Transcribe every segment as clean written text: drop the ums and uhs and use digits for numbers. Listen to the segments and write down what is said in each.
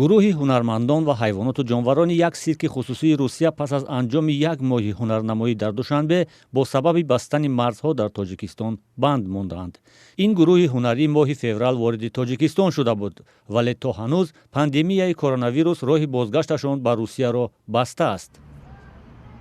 Гурӯҳи ҳунармандон ва ҳайвоноту ҷонварони як сирки хусусии Русия пас аз анҷоми як моҳи ҳунарнамоӣ дар Душанбе бо сабаби бастани марзҳо дар Тоҷикистон банд мондаанд. Ин гурӯҳи ҳунарӣ моҳи феврал вориди Тоҷикистон шуда буд, вале то ҳанӯз пандемияи коронавирус роҳи бозгашташон ба Русияро бастааст.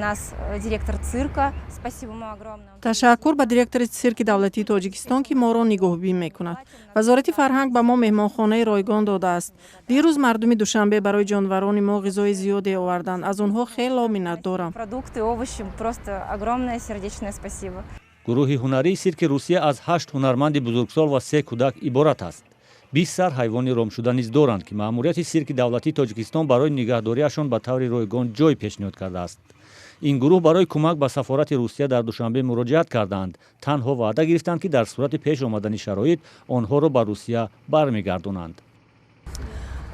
Нас директор цирка. Спасибо ему огромное. Ташаккур ба директори цирки давлатии Тоҷикистон, ки моро нигоҳубин мекунад. Вазорати фарҳанг ба мо меҳмонхонаи ройгон додааст. Дирӯз мардуми Душанбе барои ҷонварони мо ғизои зиёде оварданд. Аз онҳо хело миннатдорам. Продукты, овощи. Просто огромное сердечное спасибо. Гурӯҳи ҳунарии сирки Русия аз ҳашт ҳунарманди бузургсол ва се кӯдак иборат аст. 20 сар ҳайвони ромшуда низ доранд, ки маъмурияти сирки давлатии Тоҷикистон барои нигаҳдориашон ба таври ройгон ҷой пешниҳод кардааст. Ин гурӯҳ барои кӯмак ба сафорати Русия дар Душанбе муроҷиат кардаанд. Танҳо ваъда гирифтанд, ки дар сурати пеш омадани шароит онҳоро ба Русия бармегардонанд.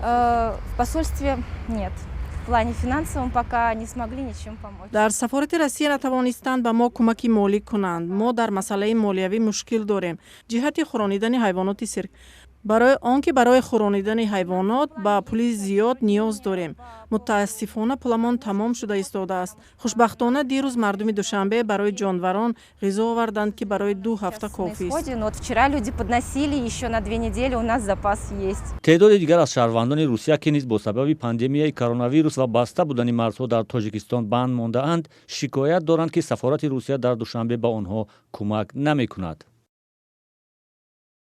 В посольстве нет. В плане финансовом пока не смогли ничем помочь. Дар сафорати Россия натавонистанд ба мо кӯмаки молӣ кунанд. Мо дар масъалаи молиявӣ мушкил дорем ҷиҳати хӯронидани ҳайвоноти сирк, барои он ки барои хӯронидани ҳайвонот ба пули зиёд ниёз дорем. Мутаассифона, пуламон тамом шуда истодааст. Хушбахтона, дирӯз мардуми Душанбе барои ҷонварон ғизо оварданд, ки барои 2 ҳафта кофист. Но вот вчера люди подносили, еще на 2 недели у нас запас есть. Теъдоди дигар аз шаҳрвандони Русия, ки низ бо сабаби пандемияи коронавирус ва баста будани марзҳо дар Тоҷикистон банд мондаанд, шикоят доранд, ки сафорати Русия дар Душанбе ба онҳо кӯмак намекунад.